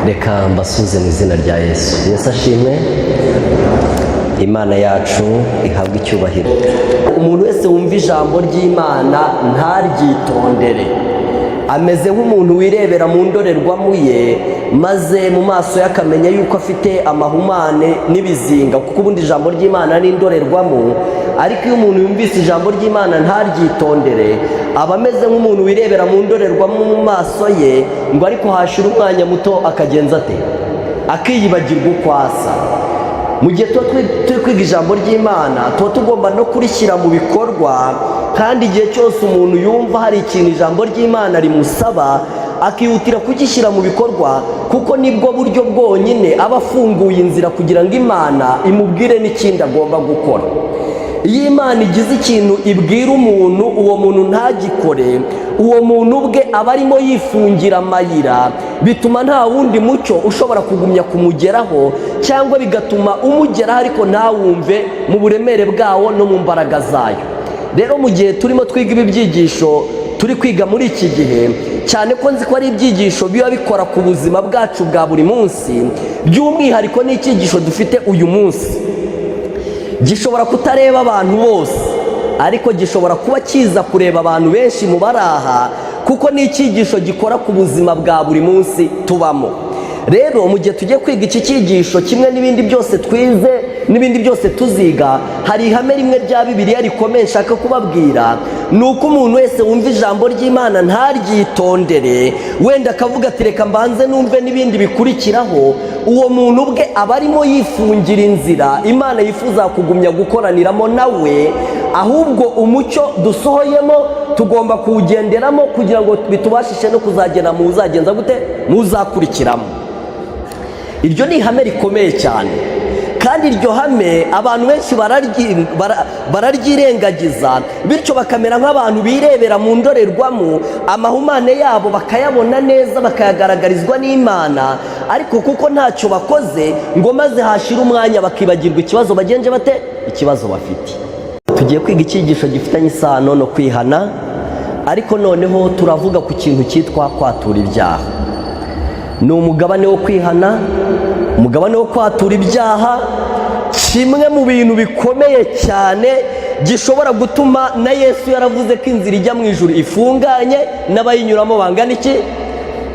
Reka mbasuze mu izina rya Yesu. Yesu ashimwe. Imana yacu ihabwe icyubahiro. Umuntu wese wumva ijambo ry'Imana ntaryitondere ameze nk'umuntu wirebera mu ndorerwamo ye, maze mu maso ye akamenya yuko afite amahumane n'ibizinga, kuko ubundi ijambo ry'Imana ni indorerwamo. Ariko iyo umuntu yumvise ijambo ry'Imana ntaryitondere, aba ameze nk'umuntu wirebera mu ndorerwamo mu maso ye, ngo ariko hashira umwanya muto akagenza ate? Akiyibagirwa uko asa. Mu gihe tuba turi kwiga ijambo ry'Imana, tuba tugomba no kurishyira mu bikorwa. Kandi igihe cyose umuntu yumva hari ikintu ijambo ry'Imana rimusaba, akihutira kugishyira mu bikorwa, kuko nibwo buryo bwonyine aba afunguye inzira kugira ngo Imana imubwire n'ikindi agomba gukora. Iyo Imana igize ikintu ibwira umuntu, uwo muntu ntagikore, uwo muntu ubwe aba arimo yifungira amayira, bituma nta wundi mucyo ushobora kugumya kumugeraho, cyangwa bigatuma umugeraho ariko ntawumve mu buremere bwawo no mu mbaraga zayo. Rero mu gihe turimo twiga ibi byigisho turi kwiga muri iki gihe, cyane ko nzi ko ari ibyigisho biba bikora ku buzima bwacu bwa buri munsi, by'umwihariko n'icyigisho dufite uyu munsi gishobora kutareba abantu bose, ariko gishobora kuba kiza kureba abantu benshi mu bari aha, kuko ni icyigisho gikora ku buzima bwa buri munsi tubamo. Rero mu gihe tugiye kwiga iki cyigisho, kimwe n'ibindi byose twize n'ibindi byose tuziga, hari ihame rimwe rya Bibiliya rikomeye nshaka kubabwira. Ni uko umuntu wese wumva ijambo ry'Imana ntaryitondere, wenda akavuga ati: "Reka mbanze numve n'ibindi bikurikiraho", uwo muntu ubwe aba arimo yifungira inzira Imana yifuza kugumya gukoraniramo nawe. Ahubwo umucyo dusohoyemo tugomba kuwugenderamo kugira ngo bitubashishe no kuzagera mu uzagenza gute, muzakurikiramo. Iryo ni ihame rikomeye cyane, kandi iryo hame abantu benshi bararyirengagiza, bityo bakamera nk'abantu birebera mu ndorerwamo, amahumane yabo bakayabona neza, bakayagaragarizwa n'Imana, ariko kuko ntacyo bakoze, ngo maze hashira umwanya bakibagirwa ikibazo bagenje bate, ikibazo bafite. Tugiye kwiga icyigisho gifitanye isano no kwihana, ariko noneho turavuga ku kintu cyitwa kwatura ibyaha. Ni umugabane wo kwihana, umugabane wo kwatura ibyaha, kimwe mu bintu bikomeye cyane gishobora gutuma na Yesu yaravuze ko inzira ijya mu ijuru ifunganye, n'abayinyuramo bangana iki?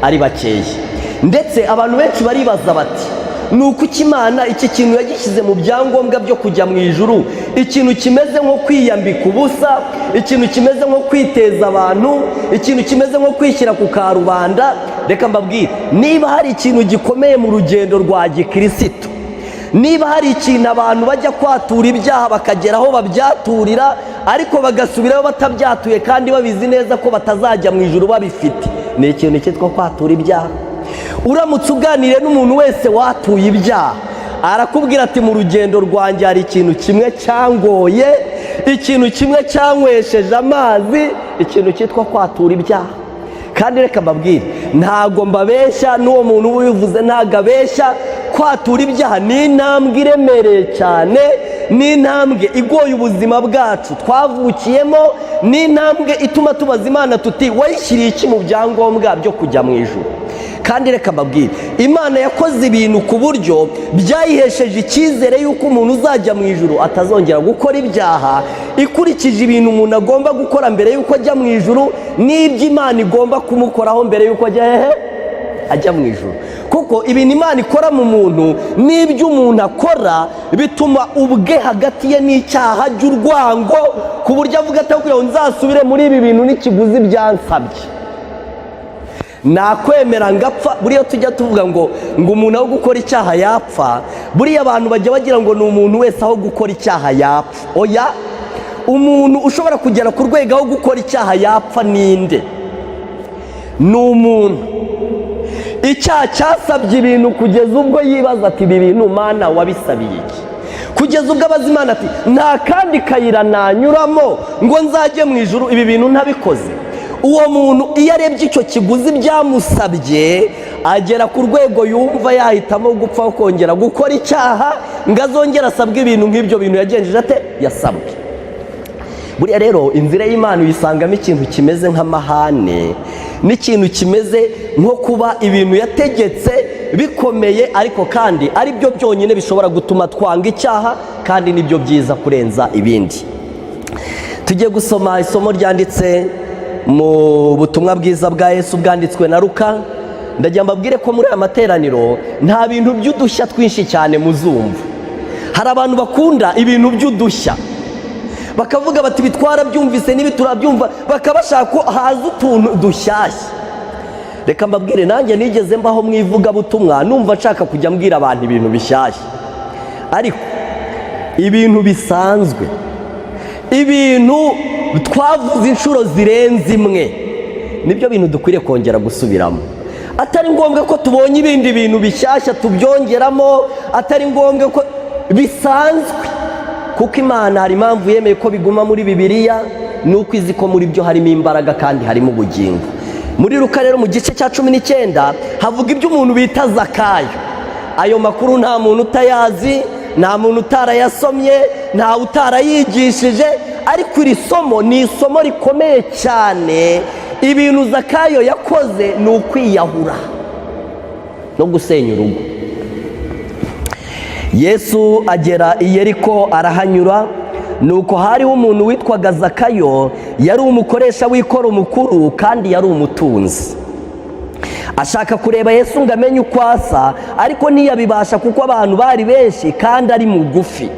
Ari bakeya. Ndetse abantu benshi baribaza bati: "Ni uko Imana iki kintu yagishyize mu byangombwa byo kujya mu ijuru, ikintu kimeze nko kwiyambika ubusa, ikintu kimeze nko kwiteza abantu, ikintu kimeze nko kwishyira ku karubanda?" Reka mbabwire, niba hari ikintu gikomeye mu rugendo rwa gikirisitu, niba hari ikintu abantu bajya kwatura ibyaha bakagera aho babyaturira, ariko bagasubirayo batabyatuye, kandi babizi neza ko batazajya mu ijuru babifite, ni ikintu cyitwa kwatura ibyaha. Uramutse uganiriye n'umuntu wese watuye ibyaha, arakubwira ati: "Mu rugendo rwanjye hari ikintu kimwe cyangoye, ikintu kimwe cyanywesheje amazi, ikintu cyitwa kwatura ibyaha." Kandi reka mbabwire, ntabwo mbabeshya, n'uwo muntu uba ubivuze ntabwo abeshya. Kwatura ibyaha ni intambwe iremereye cyane, ni intambwe igoye ubuzima bwacu twavukiyemo, ni intambwe ituma tubaza Imana tuti: "Wayishyiriye iki mu byangombwa byo kujya mu ijuru?" Kandi reka mbabwire, Imana yakoze ibintu ku buryo byayihesheje icyizere y'uko umuntu uzajya mu ijuru atazongera gukora ibyaha, ikurikije ibintu umuntu agomba gukora mbere y'uko ajya mu ijuru n'ibyo Imana igomba kumukoraho mbere y'uko ajya hehe? Ajya mu ijuru. Kuko ibintu Imana ikora mu muntu n'ibyo umuntu akora bituma ubwe hagati ye n'icyaha ajya urwango, ku buryo avuga ati: "Kugira ngo nzasubire muri ibi bintu n'ikiguzi byansabye, nakwemera ngapfa." Buriya tujya tuvuga ngo umuntu aho gukora icyaha yapfa, buriya abantu bajya bagira ngo ni umuntu wese aho gukora icyaha yapfa. Oya, umuntu ushobora kugera ku rwego aho gukora icyaha yapfa ninde? Ni umuntu icyaha cyasabye ibintu kugeza ubwo yibaza ati: "Ibi bintu, Mana, wabisabiye iki?" Kugeza ubwo abaza Imana ati: "Nta kandi kayira nanyuramo ngo nzajye mu ijuru ibi bintu ntabikoze?" Uwo muntu iyo arebye icyo kiguzi byamusabye, agera ku rwego yumva yahitamo gupfa kongera gukora icyaha, ngo azongere asabwe ibintu nk'ibyo bintu yagenjeje ate? Yasabwe. Buriya rero inzira y'Imana uyisangamo ikintu kimeze nk'amahane n'ikintu kimeze nko kuba ibintu yategetse bikomeye, ariko kandi ari byo byonyine bishobora gutuma twanga icyaha, kandi nibyo byiza kurenza ibindi. Tugiye gusoma isomo ryanditse mu butumwa bwiza bwa Yesu bwanditswe na Luka. Ndagira mbabwire ko muri aya materaniro nta bintu by'udushya twinshi cyane muzumva. Hari abantu bakunda ibintu by'udushya, bakavuga bati: "Bitwara byumvise n'ibi turabyumva", bakaba bashaka ko haza utuntu dushyashya. Reka mbabwire, nanjye nigeze mbaho mu ivugabutumwa numva nshaka kujya mbwira abantu ibintu bishyashya, ariko ibintu bisanzwe, ibintu twavuze inshuro zirenze imwe, nibyo bintu dukwiriye kongera gusubiramo. Atari ngombwa ko tubonye ibindi bintu bishyashya tubyongeramo, atari ngombwa ko bisanzwe, kuko Imana hari impamvu yemeye ko biguma muri Bibiliya, ni uko izi ko muri byo harimo imbaraga kandi harimo ubugingo. Muri Luka rero, mu gice cya 19, havuga iby'umuntu bita Zakayo. Ayo makuru nta muntu utayazi, nta muntu utarayasomye, ntawe utarayigishije, ariko iri somo ni isomo rikomeye cyane. Ibintu Zakayo yakoze ni ukwiyahura no gusenya urugo. Yesu agera i Yeriko, arahanyura. Nuko hariho umuntu witwaga Zakayo, yari umukoresha w'ikoro mukuru kandi yari umutunzi. Ashaka kureba Yesu ngo amenye uko asa, ariko ntiyabibasha kuko abantu bari benshi kandi ari mugufi.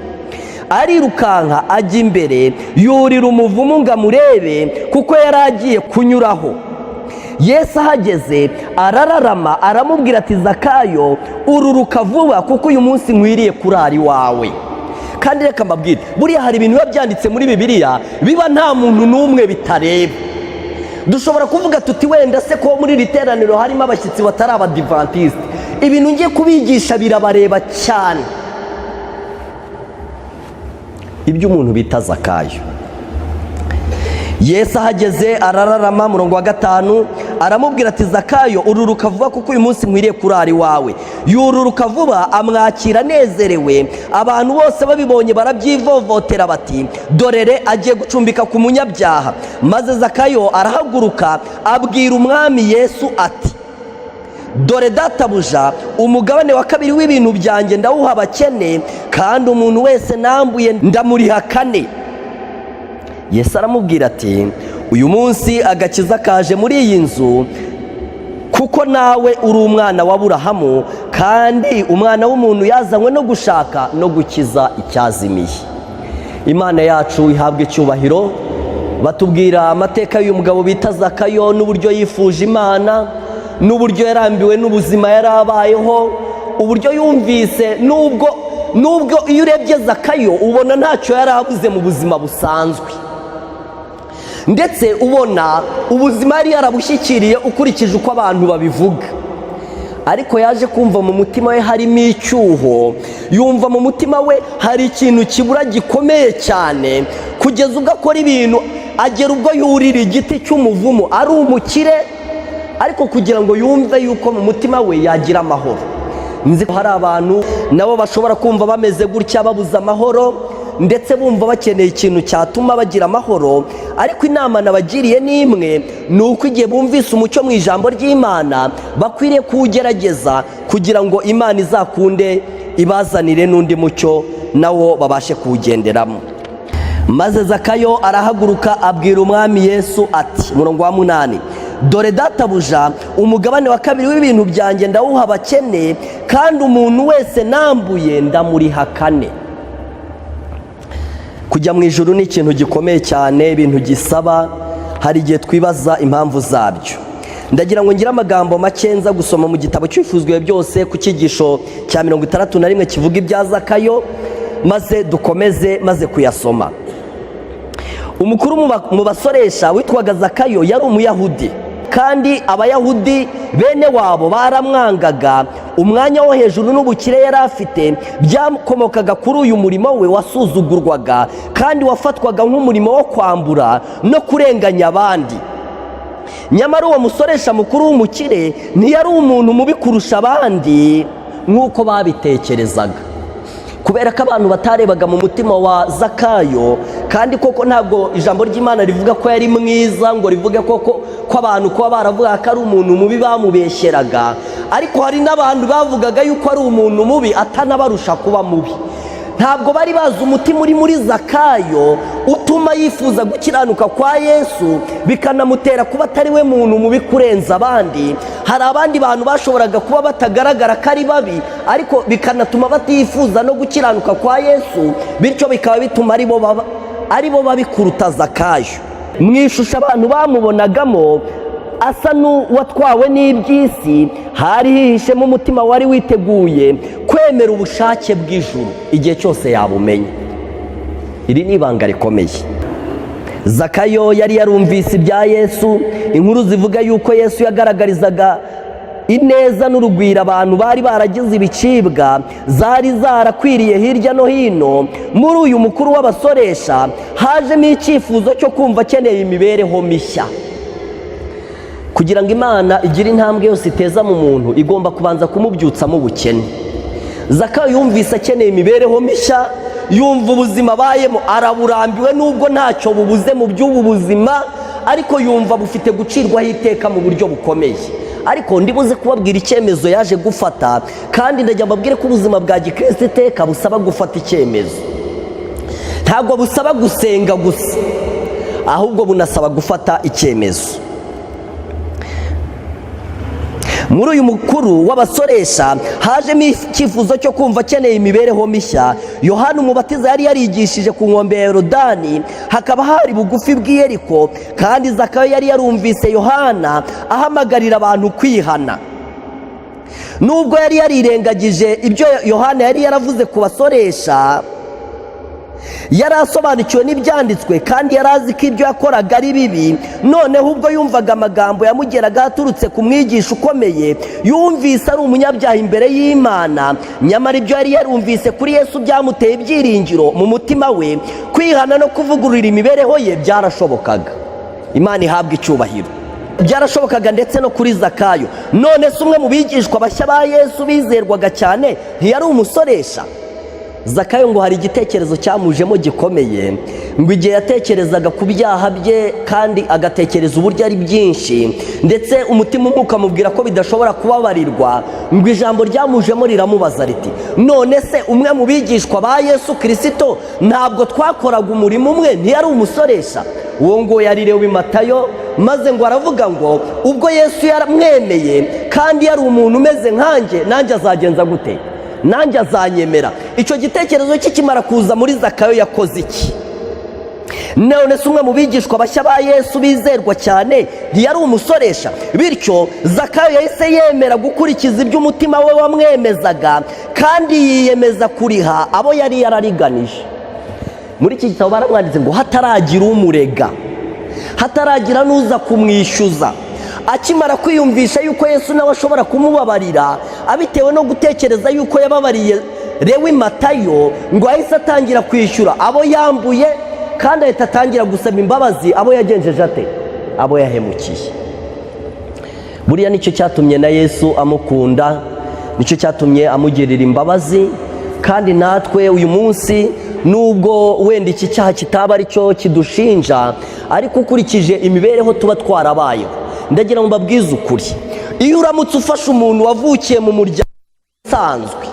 Arirukanka ajya imbere, yurira umuvumu ngo amurebe, kuko yari agiye kunyuraho. Yesu ahageze arararama, aramubwira ati: "Zakayo, ururuka vuba, kuko uyu munsi nkwiriye kurara iwawe." Kandi reka mbabwire, buriya hari ibintu biba byanditse muri Bibiliya biba nta muntu n'umwe bitareba. Dushobora kuvuga tuti: "Wenda se ko muri iri teraniro harimo abashyitsi batari Abadivantisite, ibintu ngiye kubigisha birabareba cyane?" Ibyo umuntu bita Zakayo. Yesu ahageze arararama, murongo wa 5, aramubwira ati: "Zakayo, ururuka vuba, kuko uyu munsi nkwiriye kurara iwawe." Yururuka vuba, amwakira anezerewe. Abantu bose babibonye barabyivovotera bati: "Dorere agiye gucumbika ku munyabyaha." Maze Zakayo arahaguruka, abwira Umwami Yesu ati: "Dore databuja, umugabane wa kabiri w'ibintu byanjye ndawuha abakene, kandi umuntu wese nambuye ndamuriha kane." Yesu aramubwira ati: "Uyu munsi agakiza kaje muri iyi nzu, kuko nawe uri umwana wa Burahamu. Kandi Umwana w'umuntu yazanywe no gushaka no gukiza icyazimiye." Imana yacu ihabwa icyubahiro. Batubwira amateka y'uyu mugabo bita Zakayo, n'uburyo yifuje Imana, n'uburyo yarambiwe n'ubuzima yari abayeho, uburyo yumvise nubwo iyo urebye Zakayo ubona ntacyo yari abuze mu buzima busanzwe, ndetse ubona ubuzima yari yarabushyikiriye ukurikije uko abantu babivuga, ariko yaje kumva mu mutima we harimo icyuho, yumva mu mutima we hari ikintu kibura gikomeye cyane, kugeza ubwo akora ibintu, agera ubwo yurira igiti cy'umuvumu ari umukire, ariko kugira ngo yumve yuko mu mutima we yagira amahoro. Nzi ko hari abantu nabo bashobora kumva bameze gutya, babuze amahoro, ndetse bumva bakeneye ikintu cyatuma bagira amahoro. Ariko inama nabagiriye ni imwe, ni uko igihe bumvise umucyo mu ijambo ry'Imana bakwiriye kuwugerageza, kugira ngo Imana izakunde ibazanire n'undi mucyo, nawo babashe kuwugenderamo. Maze Zakayo arahaguruka, abwira Umwami Yesu ati, murongo wa 8: "Dore databuja, umugabane wa kabiri w'ibintu byanjye ndawuha abakene, kandi umuntu wese nambuye ndamuriha kane." Kujya mu ijuru ni ikintu gikomeye cyane, ibintu gisaba, hari igihe twibaza impamvu zabyo. Ndagira ngo ngire amagambo make nza gusoma mu gitabo cyifuzwe byose, ku cyigisho cya 61 kivuga ibya Zakayo, maze dukomeze maze kuyasoma. Umukuru mu basoresha witwaga Zakayo yari Umuyahudi, kandi Abayahudi bene wabo baramwangaga. Umwanya wo hejuru n'ubukire yari afite byakomokaga kuri uyu murimo we wasuzugurwaga kandi wafatwaga nk'umurimo wo kwambura no kurenganya abandi. Nyamara uwo musoresha mukuru w'umukire ntiyari umuntu mubi kurusha abandi nk'uko babitekerezaga, kubera ko abantu batarebaga mu mutima wa Zakayo. Kandi koko ntabwo ijambo ry'Imana rivuga ko yari mwiza ngo rivuge koko ko abantu kuba baravuga ko ari umuntu mubi bamubeshyeraga. Ariko hari n'abantu bavugaga yuko ari umuntu mubi, atanabarusha kuba mubi. Ntabwo bari bazi umutima uri muri Zakayo utuma yifuza gukiranuka kwa Yesu, bikanamutera kuba atari we muntu mubi kurenza abandi. Hari abandi bantu bashoboraga kuba batagaragara ko ari babi, ariko bikanatuma batifuza no gukiranuka kwa Yesu, bityo bikaba bituma ari bo babi kuruta Zakayo. Mu ishusho abantu bamubonagamo asa n'uwatwawe n'iby'isi, hari hihishemo umutima wari witeguye kwemera ubushake bw'ijuru igihe cyose yabumenya. Iri ni ibanga rikomeye. Zakayo yari yarumvise ibya Yesu, inkuru zivuga yuko Yesu yagaragarizaga ineza n'urugwiro abantu bari baragize ibicibwa, zari zarakwiriye hirya no hino. Muri uyu mukuru w'abasoresha hajemo icyifuzo cyo kumva akeneye imibereho mishya. Kugira ngo Imana igire intambwe yose iteza mu muntu, igomba kubanza kumubyutsamo ubukene. Zakayo yumvise akeneye imibereho mishya, yumva ubuzima abayemo araburambiwe, nubwo ntacyo bubuze mu by'ubu buzima, ariko yumva bufite gucirwaho iteka mu buryo bukomeye. Ariko ndibuze kubabwira icyemezo yaje gufata, kandi ndajya mbabwire ko ubuzima bwa gikristo iteka busaba gufata icyemezo. Ntabwo busaba gusenga gusa, ahubwo bunasaba gufata icyemezo. Muri uyu mukuru w'abasoresha hajemo icyifuzo cyo kumva akeneye imibereho mishya. Yohana Umubatiza yari yarigishije ku nkombe ya Yorodani, hakaba hari bugufi bw'Iyeriko, kandi Zakayo yari yarumvise Yohana ahamagarira abantu kwihana. Nubwo yari yarirengagije ibyo Yohana yari yaravuze ku basoresha, yari asobanukiwe n'ibyanditswe kandi yari azi ko ibyo yakoraga ari bibi. Noneho ubwo yumvaga amagambo yamugeragaho aturutse ku mwigisha ukomeye, yumvise ari umunyabyaha imbere y'Imana. Nyamara ibyo yari yarumvise kuri Yesu byamuteye ibyiringiro mu mutima we. Kwihana no kuvugurura imibereho ye byarashobokaga. Imana ihabwa icyubahiro. Byarashobokaga ndetse no kuri Zakayo. None se umwe mu bigishwa bashya ba Yesu bizerwaga cyane ntiyari umusoresha? Zakayo ngo hari igitekerezo cyamujemo gikomeye, ngo igihe yatekerezaga ku byaha bye kandi agatekereza uburyo ari byinshi, ndetse umutima umwe ukamubwira ko bidashobora kubabarirwa, ngo ijambo ryamujemo riramubaza riti: "None se umwe mu bigishwa ba Yesu Kirisito ntabwo twakoraga umurimo umwe, ntiyari umusoresha?" Uwo ngo yari Lewi Matayo. Maze ngo aravuga ngo: "Ubwo Yesu yaramwemeye kandi yari umuntu umeze nkanjye, nanjye azagenza gute? Nanjye azanyemera." Icyo gitekerezo kikimara kuza muri Zakayo, yakoze iki? None se umwe mu bigishwa bashya ba Yesu bizerwa cyane ntiyari umusoresha? Bityo Zakayo yahise yemera gukurikiza ibyo umutima we wamwemezaga, kandi yiyemeza kuriha abo yari yarariganije. Muri iki gitabo baramwanditse ngo hataragira umurega, hataragira n'uza kumwishyuza, akimara kwiyumvisha yuko Yesu nawe ashobora kumubabarira abitewe no gutekereza yuko yababariye Lewi Matayo, ngo ahise atangira kwishyura abo yambuye, kandi ahita atangira gusaba imbabazi abo yagenjeje ate, abo yahemukiye. Buriya nicyo cyatumye na Yesu amukunda, nicyo cyatumye amugirira imbabazi. Kandi natwe uyu munsi, nubwo wenda iki cyaha kitaba ari cyo kidushinja, ariko ukurikije imibereho tuba twarabayeho, ndagira ngo mbabwize ukuri: iyo uramutse ufashe umuntu wavukiye mu muryango usanzwe,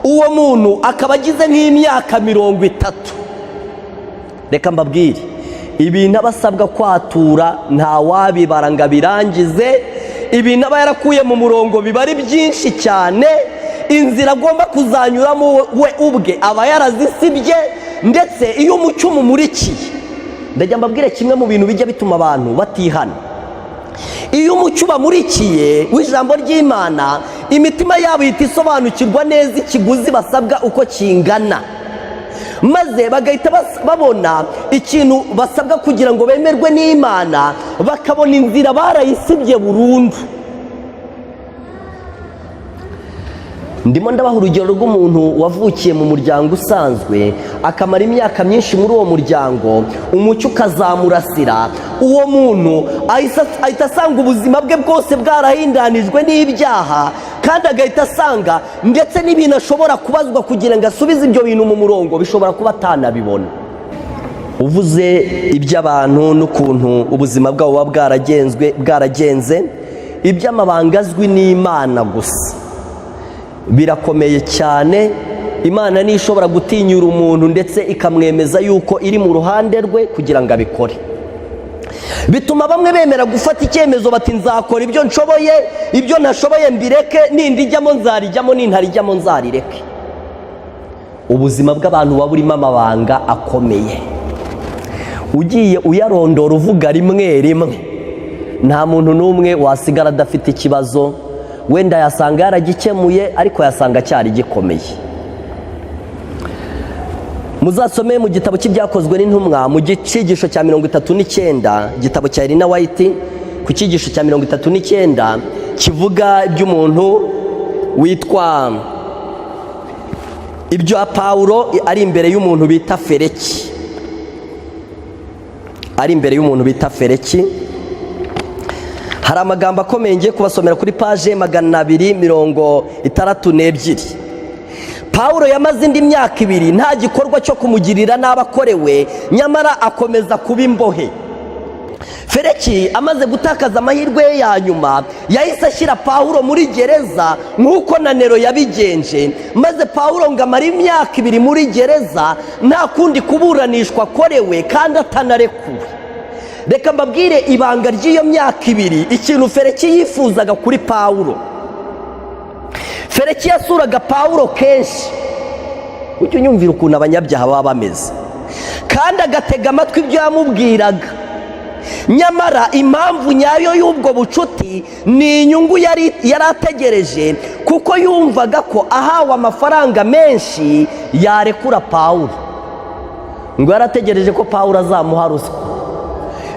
uwo muntu akaba agize nk'imyaka 30, reka mbabwire, ibintu aba asabwa kwatura ntawabibara ngo abirangize. Ibintu aba yarakuye mu murongo biba ari byinshi cyane. Inzira agomba kuzanyuramo we ubwe aba yarazisibye. Ndetse iyo umucyo umumurikiye, ndajya mbabwire kimwe mu bintu bijya bituma abantu batihana: iyo umucyo ubamurikiye w'ijambo ry'Imana, imitima yabo ihita isobanukirwa neza ikiguzi basabwa uko kingana, maze bagahita babona ikintu basabwa kugira ngo bemerwe n'Imana, bakabona inzira barayisibye burundu. Ndimo ndabaha urugero rw'umuntu wavukiye mu muryango usanzwe, akamara imyaka myinshi muri uwo muryango, umucyo ukazamurasira. Uwo muntu ahita asanga ubuzima bwe bwose bwarahindanijwe n'ibyaha, kandi agahita asanga ndetse n'ibintu ashobora kubazwa kugira ngo asubize ibyo bintu mu murongo bishobora kuba atanabibona. Uvuze iby'abantu n'ukuntu ubuzima bwabo buba bwaragenzwe, bwaragenze. Iby'amabanga azwi n'Imana gusa birakomeye cyane. Imana niyo ishobora gutinyura umuntu ndetse ikamwemeza yuko iri mu ruhande rwe kugira ngo abikore. Bituma bamwe bemera gufata icyemezo bati: "Nzakora ibyo nshoboye, ibyo ntashoboye mbireke, nindijyamo nzarijyamo, nintarijyamo nzarireke." Ubuzima bw'abantu buba burimo amabanga akomeye. Ugiye uyarondora uvuga rimwe rimwe, nta muntu n'umwe wasigara adafite ikibazo. Wenda yasanga yaragikemuye, ariko yasanga cyari gikomeye. Muzasome mu gitabo cy'Ibyakozwe n'Intumwa, mu cyigisho cya 39, igitabo cya Elena White, ku cyigisho cya 39 kivuga iby'umuntu witwa, ibya Pawulo ari imbere y'umuntu bita Fereki, ari imbere y'umuntu bita Fereki. Hari amagambo akomeye ngiye kubasomera kuri paje 262. Pawulo yamaze indi myaka 2 nta gikorwa cyo kumugirira nabi akorewe, nyamara akomeza kuba imbohe. Fereki amaze gutakaza amahirwe ye ya nyuma, yahise ashyira Pawulo muri gereza nk'uko na Nero yabigenje, maze Pawulo ngo amare imyaka 2 muri gereza nta kundi kuburanishwa akorewe kandi atanarekuwe. Reka mbabwire ibanga ry'iyo myaka 2, ikintu Fereki yifuzaga kuri Pawulo. Fereki yasuraga Pawulo kenshi, ujye unyumvira ukuntu abanyabyaha baba bameze, kandi agatega amatwi ibyo yamubwiraga. Nyamara impamvu nyayo y'ubwo bucuti ni inyungu yari ategereje, kuko yumvaga ko ahawe amafaranga menshi yarekura Pawulo. Ngo yarategereje ko Pawulo azamuha ruswa,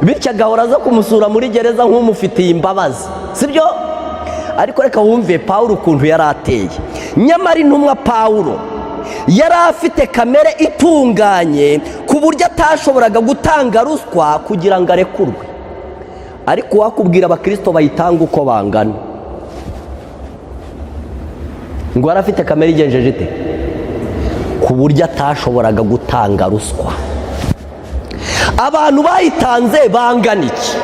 bityo agahora aza kumusura muri gereza nk'umufitiye imbabazi, sibyo? Ariko reka wumve Pawulo ukuntu yari ateye. Nyamara intumwa Pawulo yari afite kamere itunganye ku buryo atashoboraga gutanga ruswa kugira ngo arekurwe. Ariko uwakubwira abakirisito bayitanga uko bangana! Ngo yari afite kamere igenjeje ite ku buryo atashoboraga gutanga ruswa? Abantu bayitanze bangana iki?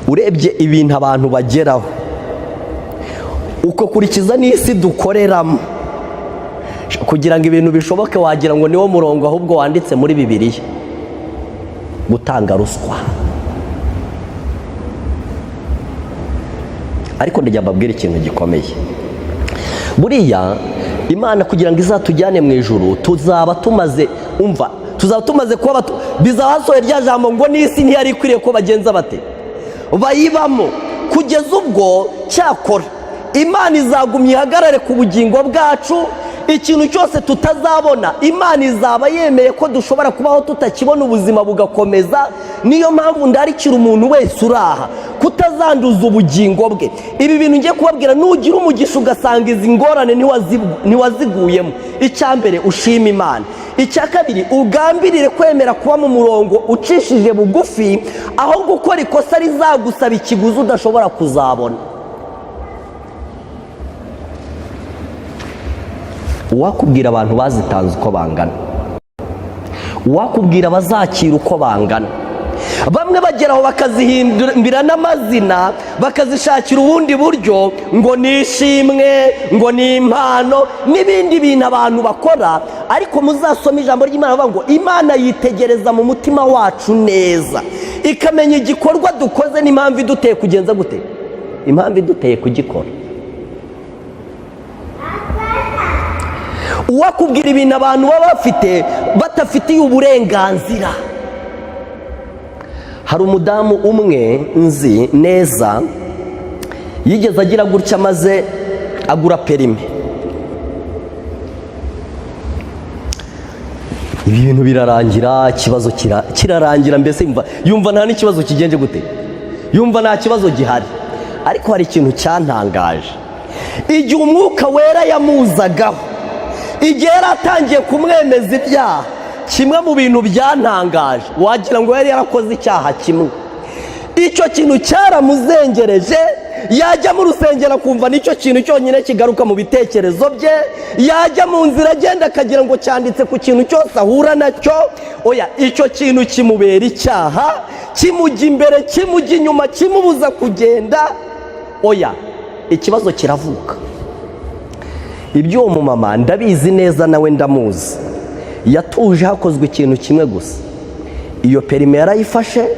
Urebye ibintu abantu bageraho, ukakurikiza n'isi dukoreramo, kugira ngo ibintu bishoboke, wagira ngo niwo murongo ahubwo wanditse muri Bibiliya, gutanga ruswa. Ariko ndajya mbabwira ikintu gikomeye. Buriya Imana kugira ngo izatujyane mu ijuru, tuzaba tumaze, umva, tuzaba tumaze kuba, bizaba hasohoye rya jambo ngo n'isi ntiyari ikwiriye ko bagenza bate bayibamo. Kugeza ubwo cyakora Imana izagumya ihagarare ku bugingo bwacu. Ikintu cyose tutazabona, Imana izaba yemeye ko dushobora kubaho tutakibona, ubuzima bugakomeza. Niyo mpamvu ndarikira umuntu wese uraha kutazanduza ubugingo bwe. Ibi bintu ngiye kubabwira, nugira umugisha ugasanga izi ngorane ntiwaziguyemo, icya mbere ushima Imana, icya kabiri ugambirire kwemera kuba mu murongo ucishije bugufi, aho gukora ikosa rizagusaba ikiguzi udashobora kuzabona. Uwakubwira abantu bazitanze uko bangana, uwakubwira abazakira uko bangana! Bamwe bagera aho bakazihimbira n'amazina, bakazishakira ubundi buryo, ngo ni ishimwe, ngo ni impano n'ibindi bintu abantu bakora. Ariko muzasome ijambo ry'Imana, bavuga ngo Imana yitegereza mu mutima wacu neza, ikamenya igikorwa dukoze n'impamvu iduteye kugenza gute, impamvu iduteye kugikora. Uwakubwira ibintu abantu baba bafite badafitiye uburenganzira! Hari umudamu umwe nzi neza yigeze agira gutya maze agura permis. Ibi bintu birarangira, ikibazo kirarangira, mbese yumva nta n'ikibazo kigenje gute, yumva nta kibazo gihari. Ariko hari ikintu cyantangaje: igihe Umwuka Wera yamuzagaho, igihe yari atangiye kumwemeza ibyaha, kimwe mu bintu byantangaje, wagira ngo yari yarakoze icyaha kimwe. Icyo kintu cyaramuzengereje. Yajya mu rusengero akumva nicyo kintu cyonyine kigaruka mu bitekerezo bye. Yajya mu nzira agenda akagira ngo cyanditse ku kintu cyose ahura nacyo. Oya, icyo kintu kimubera icyaha, kimujya imbere, kimujya inyuma, kimubuza kugenda. Oya, ikibazo kiravuka. Iby'uwo mumama ndabizi neza, nawe ndamuzi. Yatuje hakozwe ikintu kimwe gusa: iyo perime yarayifashe,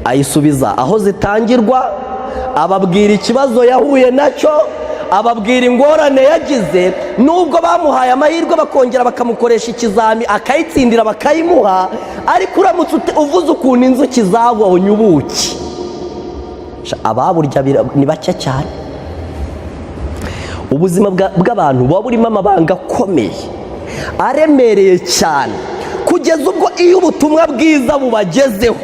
ayisubiza aho zitangirwa, ababwira ikibazo yahuye nacyo, ababwira ingorane yagize. Nubwo bamuhaye amahirwe bakongera bakamukoresha ikizami akayitsindira bakayimuha, ariko uramutse uvuze ukuntu inzuki zabonye ubuki, ababurya ni bake cyane. Ubuzima bw'abantu buba burimo amabanga akomeye aremereye cyane, kugeza ubwo iyo ubutumwa bwiza bubagezeho,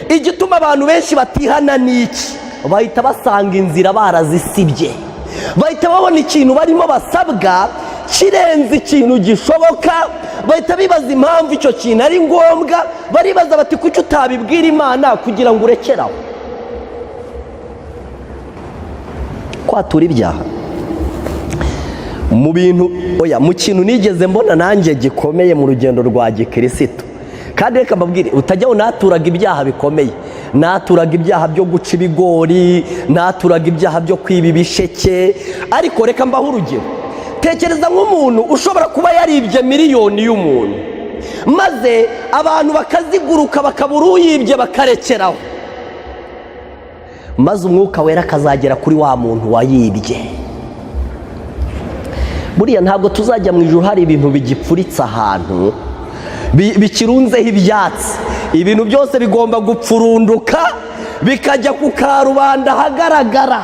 igituma abantu benshi batihana ni iki? Bahita basanga inzira barazisibye, bahita babona ikintu barimo basabwa kirenze ikintu gishoboka, bahita bibaza impamvu icyo kintu ari ngombwa. Baribaza bati: "Kuki utabibwira Imana kugira ngo urekere aho kwatura ibyaha?" Mu bintu, oya, mu kintu nigeze mbona nanjye gikomeye mu rugendo rwa gikirisitu, kandi reka mbabwire, utajyaho, naturaga ibyaha bikomeye, naturaga ibyaha byo guca ibigori, naturaga ibyaha byo kwiba ibisheke. Ariko reka mbahe urugero. Tekereza nk'umuntu ushobora kuba yaribye miliyoni y'umuntu, maze abantu bakaziguruka bakabura uyibye, bakarekeraho, maze Umwuka Wera akazagera kuri wa muntu wayibye. Buriya ntabwo tuzajya mu ijuru hari ibintu bigipfuritse ahantu, bikirunzeho ibyatsi. Ibintu byose bigomba gupfurunduka bikajya ku karubanda ahagaragara.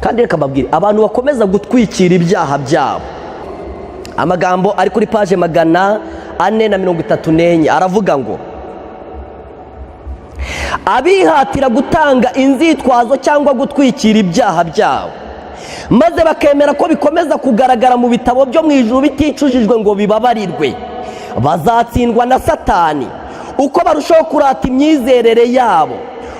Kandi reka mbabwire, abantu bakomeza gutwikira ibyaha byabo, amagambo ari kuri paje 434 aravuga ngo: "Abihatira gutanga inzitwazo cyangwa gutwikira ibyaha byabo, maze bakemera ko bikomeza kugaragara mu bitabo byo mu ijuru biticujijwe ngo bibabarirwe, bazatsindwa na Satani. Uko barushaho kurata imyizerere yabo,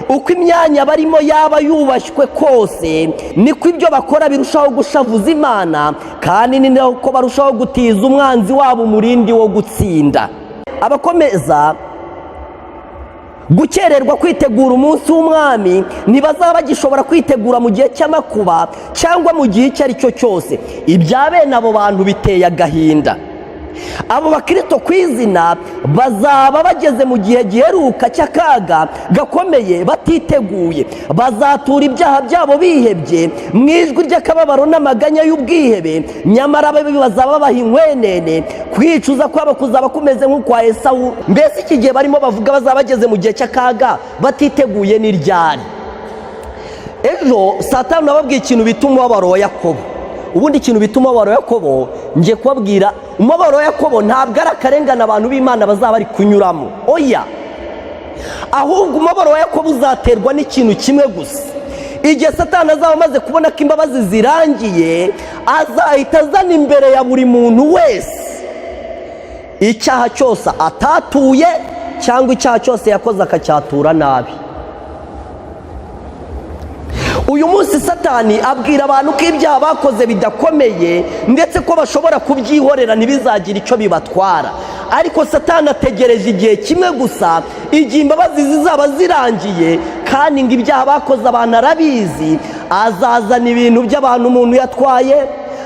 uko imyanya barimo yaba yubashywe kose, niko ibyo bakora birushaho gushavuza Imana, kandi ni nako barushaho gutiza umwanzi wabo umurindi wo gutsinda. Abakomeza gukererwa kwitegura umunsi w'Umwami ntibazaba bagishobora kwitegura mu gihe cy'amakuba cyangwa mu gihe icyo ari cyo cyose. Ibya bene abo bantu biteye agahinda. Abo bakristo ku izina bazaba bageze mu gihe giheruka cy'akaga gakomeye batiteguye. Bazatura ibyaha byabo bihebye, mu ijwi ry'akababaro n'amaganya y'ubwihebe. Nyamara ababi bazaba babaha inkwenene. Kwicuza kwabo kuzaba kumeze nk'ukwa Esawu." Mbese iki gihe barimo bavuga bazaba bageze mu gihe cy'akaga batiteguye ni ryari? Ejo saa 5 nababwiye ikintu bita umubabaro wa Yakobo. Ubundi ikintu bita umubabaro wa Yakobo, ngiye kubabwira, umubabaro wa Yakobo ntabwo ari akarengane abantu b'Imana bazaba bari kunyuramo. Oya, ahubwo umubabaro wa Yakobo uzaterwa n'ikintu kimwe gusa: igihe Satani azaba amaze kubona ko imbabazi zirangiye, azahita azana imbere ya buri muntu wese icyaha cyose atatuye cyangwa icyaha cyose yakoze akacyatura nabi. Uyu munsi Satani abwira abantu ko ibyaha bakoze bidakomeye, ndetse ko bashobora kubyihorera ntibizagire icyo bibatwara. Ariko Satani ategereje igihe kimwe gusa, igihe imbabazi zizaba zirangiye, kandi ngo ibyaha bakoze abantu arabizi. Azazana ibintu by'abantu umuntu yatwaye,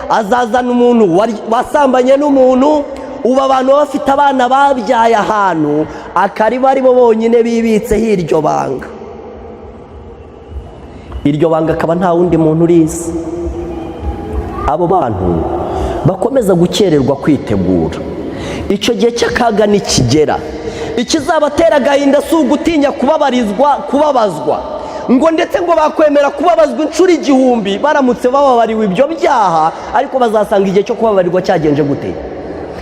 azazana umuntu wasambanye n'umuntu. Ubu abantu baba bafite abana babyaye ahantu, akaribo ari bo bonyine bibitseho iryo banga, iryo banga akaba nta wundi muntu urizi. Abo bantu bakomeza gukererwa kwitegura, icyo gihe cy'akaga nikigera, ikizabatera agahinda si ugutinya kubabarizwa, kubabazwa, ngo ndetse ngo bakwemera kubabazwa inshuro 1000 baramutse bababariwe ibyo byaha, ariko bazasanga igihe cyo kubabarirwa cyagenje gute?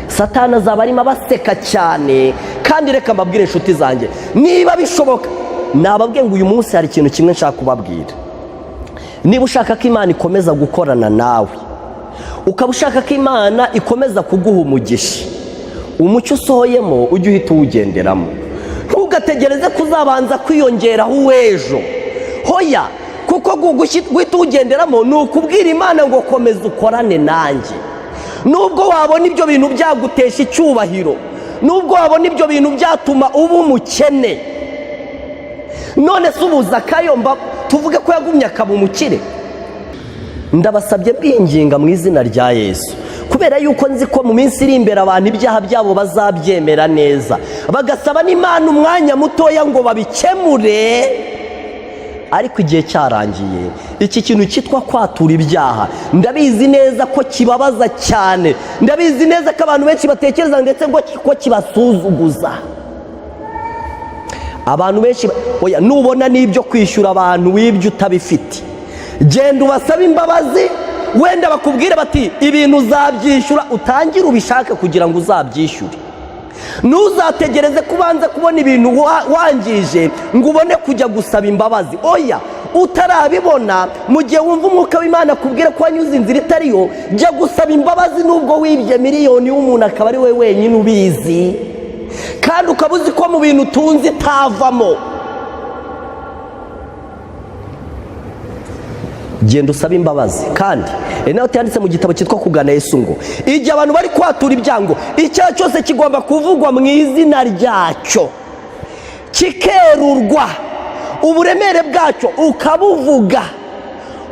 Satani azaba arimo abaseka cyane. Kandi reka mbabwire, inshuti zanjye, niba bishoboka, nababwiye ngo uyu munsi hari ikintu kimwe nshaka kubabwira. Niba ushaka ko Imana ikomeza gukorana nawe, ukaba ushaka ko Imana ikomeza kuguha umugisha, umucyo usohoyemo ujye uhita uwugenderamo. Ntugategereze ko uzabanza kwiyongeraho uw'ejo. Hoya, kuko guhita uwugenderamo ni ukubwira Imana ngo komeza ukorane nanjye. Nubwo wabona ibyo bintu byagutesha icyubahiro, nubwo wabona ibyo bintu byatuma uba umukene, none se ubu Zakayo tuvuge ko yagumye akaba umukire? Ndabasabye bwinginga mu izina rya Yesu, kubera yuko nzi ko mu minsi iri imbere abantu ibyaha byabo bazabyemera neza, bagasaba n'Imana umwanya mutoya ngo babikemure, ariko igihe cyarangiye. Iki kintu cyitwa kwatura ibyaha, ndabizi neza ko kibabaza cyane, ndabizi neza ko abantu benshi batekereza ndetse ngo ko kibasuzuguza. Abantu benshi, oya, nubona n'ibyo kwishyura abantu w'ibyo utabifite, genda ubasabe imbabazi, wenda bakubwire bati ibintu uzabyishyura, utangire ubishake kugira ngo uzabyishyure. Ntuzategereze ko ubanza kubona ibintu wangije ngo ubone kujya gusaba imbabazi. Oya, utarabibona, mu gihe wumva umwuka w'Imana akubwira ko wanyuze inzira itariyo, jya gusaba imbabazi, nubwo wibye miliyoni y'umuntu akaba ari we wenyine ubizi, kandi ukaba uzi ko mu bintu utunze itavamo. Genda usabe imbabazi. Kandi nawe yanditse mu gitabo cyitwa Kugana Yesu ngo igihe abantu bari kwatura ibyango, icyaha cyose kigomba kuvugwa mu izina ryacyo, kikerurwa, uburemere bwacyo ukabuvuga,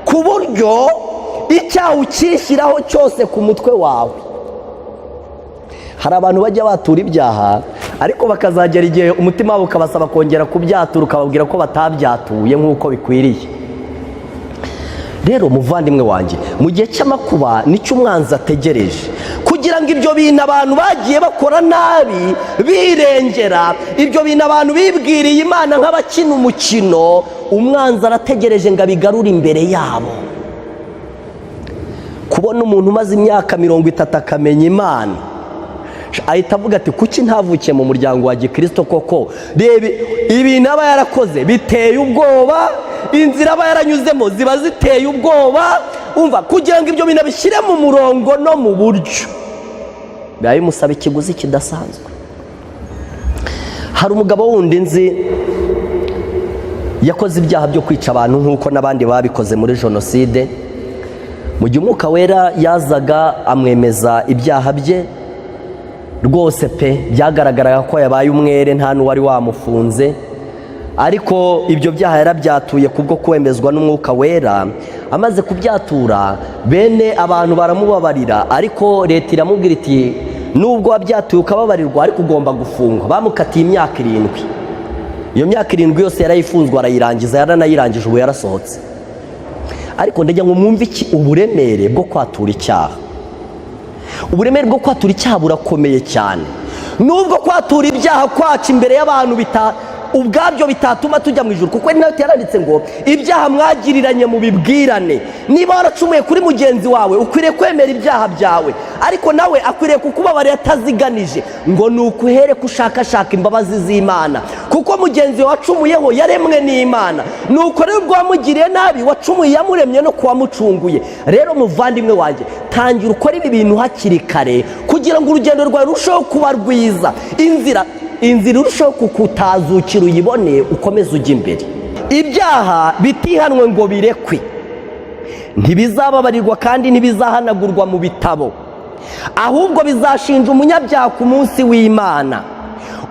ku buryo icyaha ukishyiraho cyose ku mutwe wawe. Hari abantu bajya batura ibyaha, ariko bakazagera igihe umutima wabo ukabasaba kongera kubyatura, ukababwira ko batabyatuye nk'uko bikwiriye. Rero muvandimwe wanjye, mu gihe cy'amakuba nicyo umwanzi ategereje, kugira ngo ibyo bintu abantu bagiye bakora nabi birengera, ibyo bintu abantu bibwiriye Imana nk'abakina umukino, umwanzi arategereje ngo abigarure imbere yabo. Kubona umuntu umaze imyaka 30 akamenya Imana, ahita avuga ati kuki ntavukiye mu muryango wa gikirisito koko? Reba ibintu aba yarakoze biteye ubwoba, inzira aba yaranyuzemo ziba ziteye ubwoba. Umva, kugira ngo ibyo bintu abishyire mu murongo no mu buryo, biba bimusaba ikiguzi kidasanzwe. Hari umugabo wundi nzi yakoze ibyaha byo kwica abantu nk'uko n'abandi babikoze muri jenoside. Mu gihe umwuka wera yazaga amwemeza ibyaha bye rwose pe, byagaragaraga ko yabaye umwere, nta n'uwari wamufunze, ariko ibyo byaha yarabyatuye kubwo kwemezwa n'umwuka wera. Amaze kubyatura, bene abantu baramubabarira, ariko leta iramubwira iti nubwo wabyatuye ukababarirwa, ariko ugomba gufungwa. Bamukatiye imyaka 7. Iyo myaka 7 yose yarayifunzwe, arayirangiza, yaranayirangije, ubu yarasohotse. Ariko ndagira ngo mwumve iki uburemere bwo kwatura icyaha. Uburemere bwo kwatura icyaha burakomeye cyane. Nubwo kwatura ibyaha kwacu imbere y'abantu ubwabyo bitatuma tujya mu ijuru, kuko nawe yaranditse ngo ibyaha mwagiriranye mu bibwirane. Niba waracumuye kuri mugenzi wawe, ukwiriye kwemera ibyaha byawe, ariko nawe akwiriye kukubabarira ataziganije, ngo ni ukuhere ko ushakashaka imbabazi z'Imana, kuko mugenzi wawe wacumuyeho yaremwe n'Imana. Nuko rero ubwo wamugiriye nabi, wacumuye yamuremye no kuwamucunguye. Rero muvandimwe wanjye, tangira ukore ibi bintu hakiri kare, kugira ngo urugendo rwawe rurusheho kuba rwiza, inzira irusheho kukutazukira, uyibone, ukomeze ujya imbere. Ibyaha bitihanwe ngo birekwe ntibizababarirwa kandi ntibizahanagurwa mu bitabo, ahubwo bizashinja umunyabyaha ku munsi w'Imana.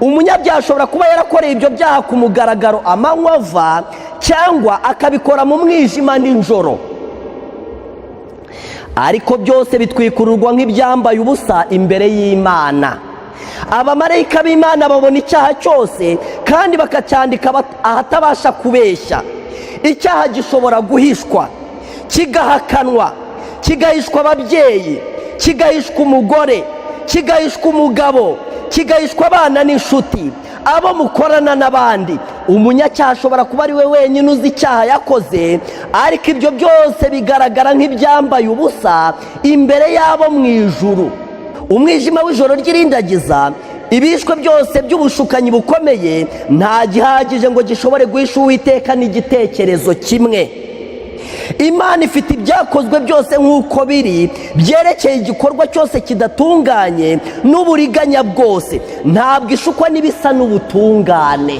Umunyabyaha ashobora kuba yarakoreye ibyo byaha ku mugaragaro amanywa ava, cyangwa akabikora mu mwijima nijoro, ariko byose bitwikururwa nk'ibyambaye ubusa imbere y'Imana. Abamarayika b'Imana babona icyaha cyose kandi bakacyandika ahatabasha kubeshya. Icyaha gishobora guhishwa, kigahakanwa, kigahishwa ababyeyi, kigahishwa umugore, kigahishwa umugabo, kigahishwa abana n'inshuti, abo mukorana n'abandi. Umunyacyaha ashobora kuba ari we wenyine uzi icyaha yakoze, ariko ibyo byose bigaragara nk'ibyambaye ubusa imbere y'abo mu ijuru. Umwijima w'ijoro ry'irindagiza, ibishwe byose by'ubushukanyi bukomeye, nta gihagije ngo gishobore guhisha Uwiteka n'igitekerezo kimwe. Imana ifite ibyakozwe byose nk'uko biri, byerekeye igikorwa cyose kidatunganye n'uburiganya bwose. Ntabwo ishukwa n'ibisa n'ubutungane.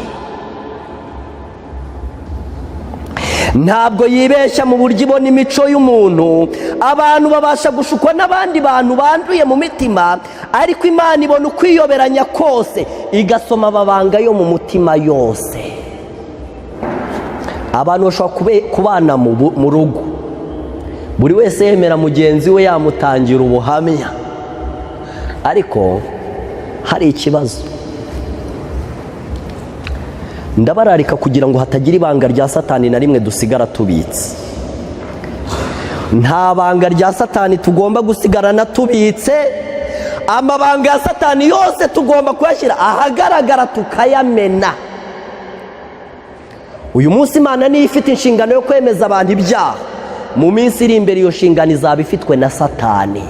Ntabwo yibeshya mu buryo ibona imico y'umuntu. Abantu babasha gushukwa n'abandi bantu banduye mu mitima, ariko Imana ibona ukwiyoberanya kose, igasoma amabanga yo mu mutima yose. Abantu bashobora kubana mu rugo, buri wese yemera mugenzi we, yamutangira ubuhamya, ariko hari ikibazo. Ndabararika kugira ngo hatagira ibanga rya Satani na rimwe dusigara tubitse. Nta banga rya Satani tugomba gusigarana tubitse. Amabanga ya Satani yose tugomba kuyashyira ahagaragara, tukayamena. Uyu munsi Imana niyo ifite inshingano yo kwemeza abantu ibyaha. Mu minsi iri imbere iyo nshingano izaba ifitwe na Satani.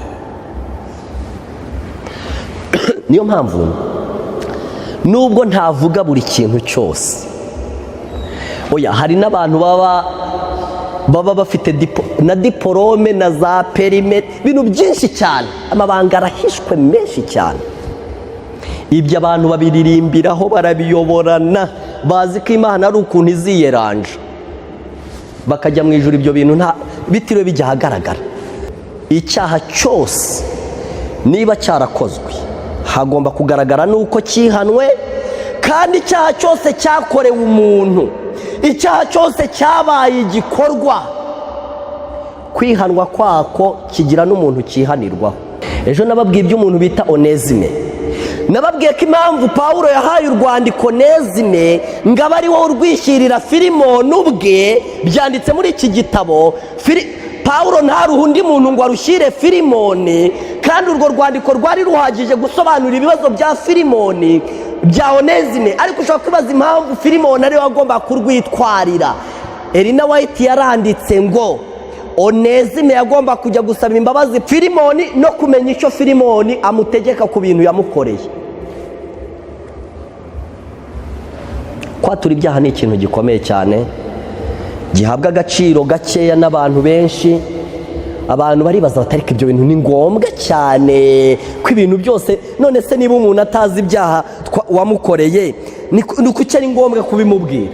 Niyo mpamvu nubwo ntavuga buri kintu cyose, oya, hari n'abantu baba bafite na diporome na za perime, ibintu byinshi cyane, amabanga arahishwe menshi cyane. Ibyo abantu babiririmbiraho, barabiyoborana, bazi ko Imana ari ukuntu iziyeranja bakajya mu ijuru, ibyo bintu nta bitiriwe bijya ahagaragara. Icyaha cyose niba cyarakozwe, hagomba kugaragara n'uko cyihanwe. Kandi icyaha cyose cyakorewe umuntu, icyaha cyose cyabaye igikorwa, kwihanwa kwako kigira n'umuntu cyihanirwaho. Ejo nababwiye iby'umuntu bita Onezime. Nababwiye ko impamvu Pawulo yahaye urwandiko Onezime ngo abe ari wowe urwishyirira Filimoni ubwe, byanditse muri iki gitabo, Pawulo ntaruhe undi muntu ngo arushyire Filimoni, kandi urwo rwandiko rwari ruhagije gusobanura ibibazo bya Filimoni, bya Onezime. Ariko ushobora kwibaza impamvu Filimoni ariwe agomba kurwitwarira. Elena White yaranditse ngo Onezime yagomba kujya gusaba imbabazi Filimoni no kumenya icyo Filimoni amutegeka ku bintu yamukoreye. Kwatura ibyaha ni ikintu gikomeye cyane, gihabwa agaciro gakeya n'abantu benshi. Abantu baribaza bati: "Ariko ibyo bintu ni ngombwa cyane ko ibintu byose? None se niba umuntu atazi ibyaha wamukoreye, ni kuki ari ngombwa kubimubwira?"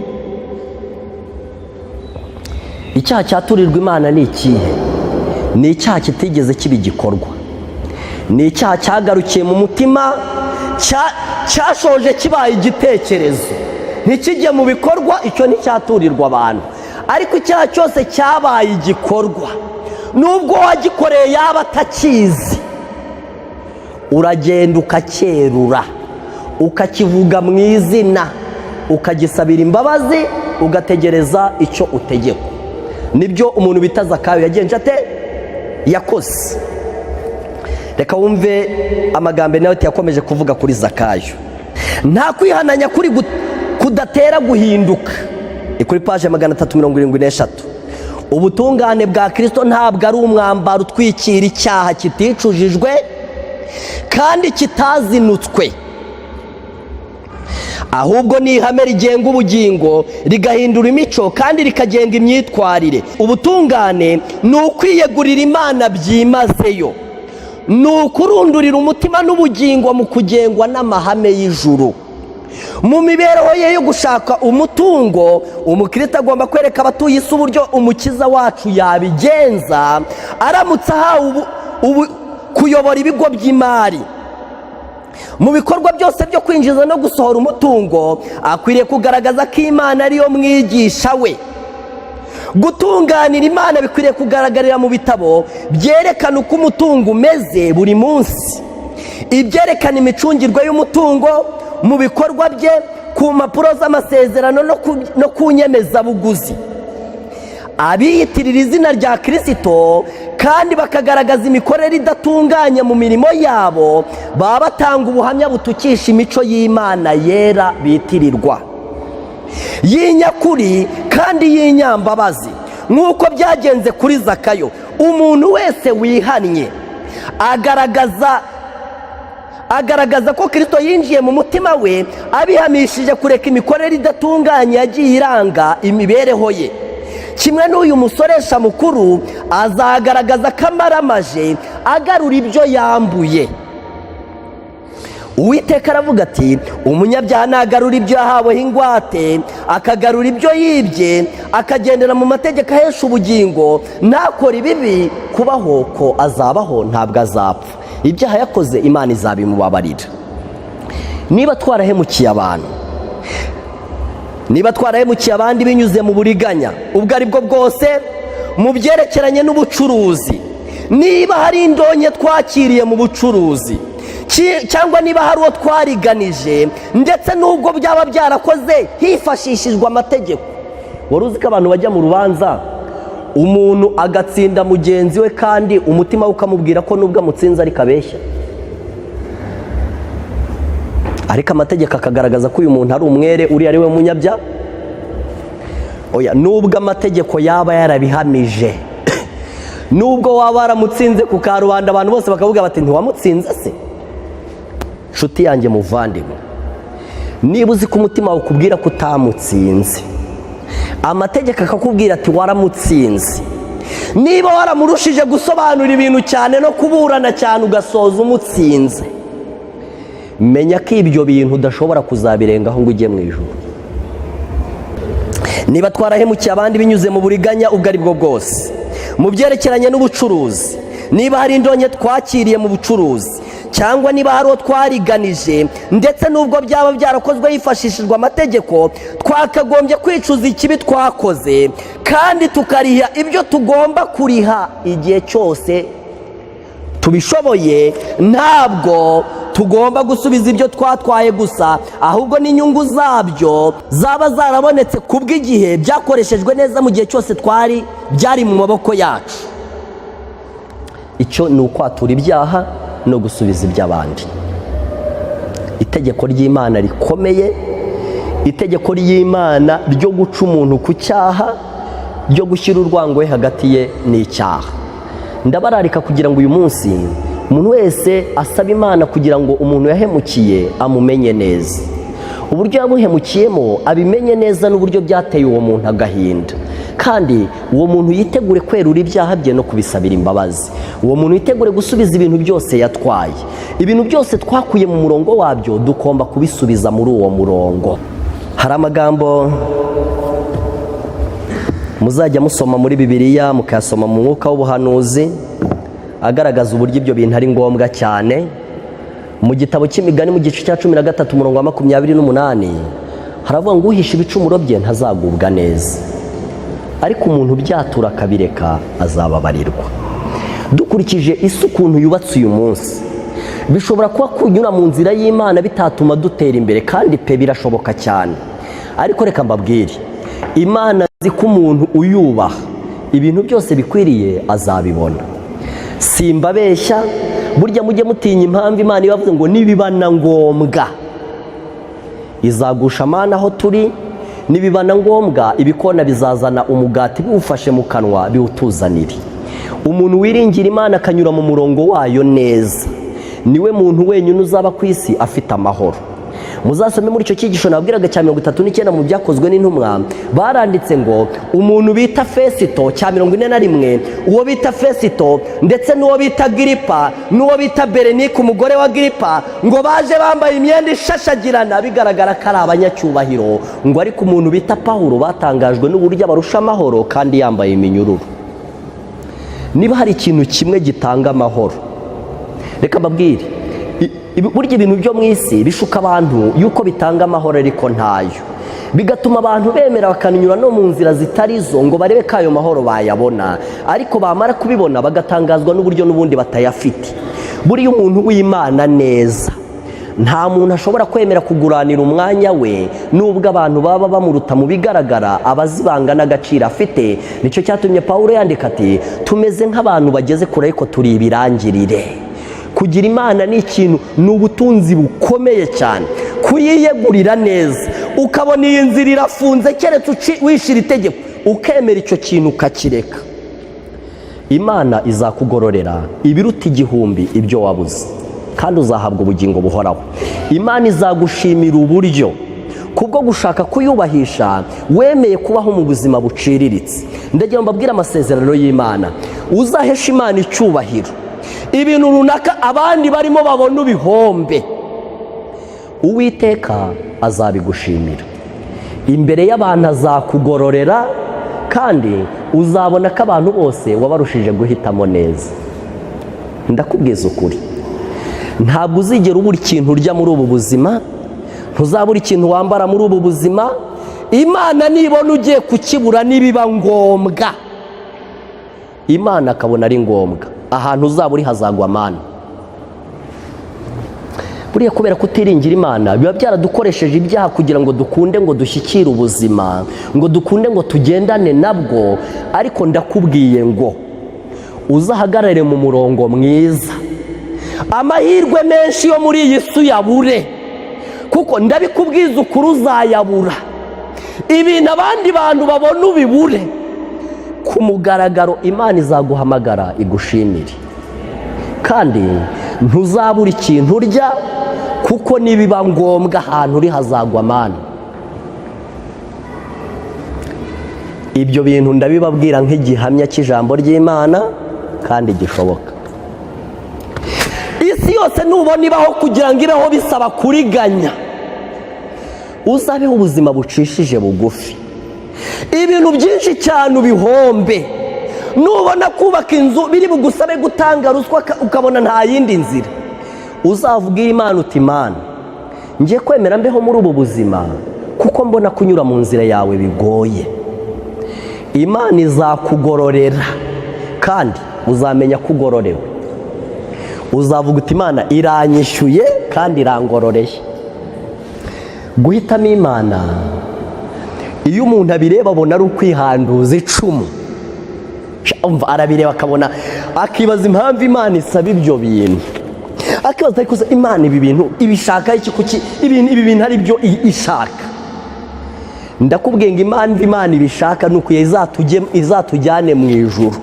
Icyaha cyaturirwa Imana ni ikihe? Ni icyaha kitigeze kiba igikorwa, ni icyaha cyagarukiye mu mutima, cyashoje kibaye igitekerezo, ntikijye mu bikorwa. Icyo nticyaturirwa abantu. Ariko icyaha cyose cyabaye igikorwa, nubwo wagikoreye yaba atakizi, uragenda ukacyerura, ukakivuga mu izina, ukagisabira imbabazi, ugategereza icyo utegekwa. Nibyo umuntu bita Zakayo yagenje ate? Yakoze. Reka wumve amagambo nawe yakomeje kuvuga kuri Zakayo. Nta kwihananya kuri kudatera guhinduka. Ni kuri paje 373. Ubutungane bwa Kirisito ntabwo ari umwambaro utwikira icyaha kiticujijwe kandi kitazinutswe, ahubwo ni ihame rigenga ubugingo, rigahindura imico kandi rikagenga imyitwarire. Ubutungane ni ukwiyegurira Imana byimazeyo, ni ukurundurira umutima n'ubugingo mu kugengwa n'amahame y'ijuru. Mu mibereho ye yo gushaka umutungo, umukristo agomba kwereka abatuye isi uburyo Umukiza wacu yabigenza aramutse ahawe kuyobora ibigo by'imari. Mu bikorwa byose byo kwinjiza no gusohora umutungo, akwiriye kugaragaza ko Imana ariyo mwigisha we. Gutunganira Imana bikwiriye kugaragarira mu bitabo byerekana uko umutungo umeze buri munsi, ibyerekana imicungirwe y'umutungo mu bikorwa bye, ku mpapuro z'amasezerano no ku nyemezabuguzi. Abiyitirira izina rya Kirisito kandi bakagaragaza imikorere idatunganye mu mirimo yabo, baba batanga ubuhamya butukisha imico y'Imana yera bitirirwa, y'inyakuri kandi y'inyambabazi. Nk'uko byagenze kuri Zakayo, umuntu wese wihannye agaragaza ko Kirisito yinjiye mu mutima we, abihamishije kureka imikorere idatunganye yagiye iranga imibereho ye. Kimwe n'uyu musoresha mukuru, azagaragaza ko amaramaje agarura ibyo yambuye. Uwiteka aravuga ati: "Umunyabyaha nagarura ibyo yahaweho ingwate, akagarura ibyo yibye, akagendera mu mategeko ahesha ubugingo, ntakore ibibi, kubaho ko azabaho, ntabwo azapfa. Ibyaha yakoze Imana izabimubabarira." Niba twarahemukiye abantu, niba twarahemukiye abandi binyuze mu buriganya ubwo ari bwo bwose mu byerekeranye n'ubucuruzi, niba hari indonke twakiriye mu bucuruzi, cyangwa niba hari uwo twariganije, ndetse n'ubwo byaba byarakoze hifashishijwe amategeko. Wari uzi ko abantu bajya mu rubanza, umuntu agatsinda mugenzi we, kandi umutima we ukamubwira ko nubwo amutsinze ariko abeshya, ariko amategeko akagaragaza ko uyu muntu ari umwere, uriya ari we munyabyaha? Oya, nubwo amategeko yaba yarabihamije, nubwo waba waramutsinze ku karubanda, abantu bose bakavuga bati: "Ntiwamutsinze se?" Nshuti yanjye, muvandimwe, niba uzi ko umutima wawe ukubwira ko utamutsinze, amategeko akakubwira ati: "Waramutsinze", niba waramurushije gusobanura ibintu cyane no kuburana cyane, ugasoza umutsinze, menya ko ibyo bintu udashobora kuzabirengaho ngo ujye mu ijuru. Niba twarahemukiye abandi binyuze mu buriganya ubwo ari bwo bwose mu byerekeranye n'ubucuruzi, niba hari indonke twakiriye mu bucuruzi, cyangwa niba hari uwo twariganije, ndetse n'ubwo byaba byarakozwe hifashishijwe amategeko, twakagombye kwicuza ikibi twakoze kandi tukariha ibyo tugomba kuriha igihe cyose tubishoboye. Ntabwo tugomba gusubiza ibyo twatwaye gusa, ahubwo n'inyungu zabyo zaba zarabonetse ku bw'igihe byakoreshejwe neza mu gihe cyose twari byari mu maboko yacu. Icyo ni ukwatura ibyaha no gusubiza iby'abandi. Itegeko ry'Imana rikomeye, itegeko ry'Imana ryo guca umuntu ku cyaha, ryo gushyira urwango we hagati ye n'icyaha. Ndabararika kugira ngo uyu munsi umuntu wese asabe Imana kugira ngo umuntu yahemukiye amumenye neza, uburyo yamuhemukiyemo abimenye neza, n'uburyo byateye uwo muntu agahinda, kandi uwo muntu yitegure kwerura ibyaha bye no kubisabira imbabazi. Uwo muntu yitegure gusubiza ibintu byose yatwaye. Ibintu byose twakuye mu murongo wabyo tugomba kubisubiza muri uwo murongo. Hari amagambo muzajya musoma muri Bibiliya, mukayasoma mu mwuka w'ubuhanuzi, agaragaza uburyo ibyo bintu ari ngombwa cyane. Mu gitabo cy'Imigani, mu gice cya 13, umurongo wa 28, haravuga ngo: "Uhisha ibicumuro bye ntazagubwa neza, ariko umuntu ubyatura akabireka azababarirwa." Dukurikije isi ukuntu yubatse uyu munsi, bishobora kuba kunyura mu nzira y'Imana bitatuma dutera imbere, kandi pe birashoboka cyane. Ariko reka mbabwire, Imana azi ko umuntu uyubaha ibintu byose bikwiriye azabibona. Simbabeshya, burya mujye mutinya impamvu Imana ibavuze ngo nibiba na ngombwa izagusha amana aho turi, nibiba na ngombwa ibikona bizazana umugati biwufashe mu kanwa biwutuzanire. Umuntu wiringira Imana akanyura mu murongo wayo neza niwe muntu wenyine uzaba ku isi afite amahoro. Muzasome muri icyo cyigisho nabwiraga cya 39 mu Byakozwe n'Intumwa, baranditse ngo umuntu bita Fesito, cya 41, uwo bita Fesito ndetse n'uwo bita Giripa n'uwo bita Berenike umugore wa Giripa, ngo baje bambaye imyenda ishashagirana, bigaragara ko ari abanyacyubahiro, ngo ariko umuntu bita Pawulo batangajwe n'uburyo abarusha amahoro kandi yambaye iminyururu. Niba hari ikintu kimwe gitanga amahoro, reka mbabwire, burya ibintu byo mu isi bishuka abantu yuko bitanga amahoro, ariko ntayo. Bigatuma abantu bemera bakanyura no mu nzira zitari zo ngo barebe ko ayo mahoro bayabona, ariko bamara kubibona bagatangazwa n'uburyo n'ubundi batayafite. Buriya umuntu w'Imana neza, nta muntu ashobora kwemera kuguranira umwanya we, nubwo abantu baba bamuruta mu bigaragara. Abazibanga n'agaciro afite. Nicyo cyatumye Paul yandika ati: "Tumeze nk'abantu bageze kure, ariko turi ibirangirire." Kugira Imana ni ikintu, ni ubutunzi bukomeye cyane. Kuyiyegurira neza, ukabona iyi nzira irafunze keretse wishira itegeko, ukemera icyo kintu ukakireka, Imana izakugororera ibiruta igihumbi ibyo wabuze, kandi uzahabwa ubugingo buhoraho. Imana izagushimira uburyo kubwo gushaka kuyubahisha wemeye kubaho mu buzima buciriritse. Ndagira ngo mbabwire amasezerano y'Imana: uzahesha Imana icyubahiro, ibintu runaka abandi barimo babona ubihombe. Uwiteka azabigushimira imbere y'abantu, azakugororera kandi uzabona ko abantu bose wabarushije guhitamo neza. Ndakubwiza ukuri, ntabwo uzigera ubura ikintu urya muri ubu buzima, ntuzabura ikintu wambara muri ubu buzima. Imana nibona ugiye kukibura, nibiba ngombwa, Imana akabona ari ngombwa, ahantu uzaba uri hazagwa amana. Buriya kubera kutiringira Imana, biba byaradukoresheje ibyaha kugira ngo dukunde ngo dushyikire ubuzima, ngo dukunde ngo tugendane nabwo. Ariko ndakubwiye ngo uzahagarare mu murongo mwiza, amahirwe menshi yo muri iyi si uyabure, kuko ndabikubwiza ukuri, uzayabura. Ibintu abandi bantu babona ubibure. Ku mugaragaro Imana izaguhamagara igushimire, kandi ntuzabura ikintu urya, kuko nibiba ngombwa ahantu uri hazagwa amana. Ibyo bintu ndabibabwira nk'igihamya cy'ijambo ry'Imana kandi gishoboka. Isi yose nubona ibaho, kugira ngo ibeho bisaba kuriganya. Uzabeho ubuzima bucishije bugufi, ibintu byinshi cyane ubihombe. Nubona kubaka inzu biri bugusabe gutanga ruswa, ukabona nta yindi nzira, uzavuga Imana uti: "Imana, ngiye kwemera mbeho muri ubu buzima kuko mbona kunyura mu nzira yawe bigoye." Imana izakugororera kandi uzamenya ko ugororewe. Uzavuga uti: "Imana iranyishyuye kandi irangororeye." Guhitamo Imana, iyo umuntu abireba abona ari ukwihanduza icumu. Arabireba akabona, akibaza impamvu Imana isaba ibyo bintu, akibaza: "Ariko Imana ibi bintu ibishaka iki? Kuki ibi bintu ari byo ishaka?" Ndakubwiye ngo impamvu Imana ibishaka ni uko izatujyane mu ijuru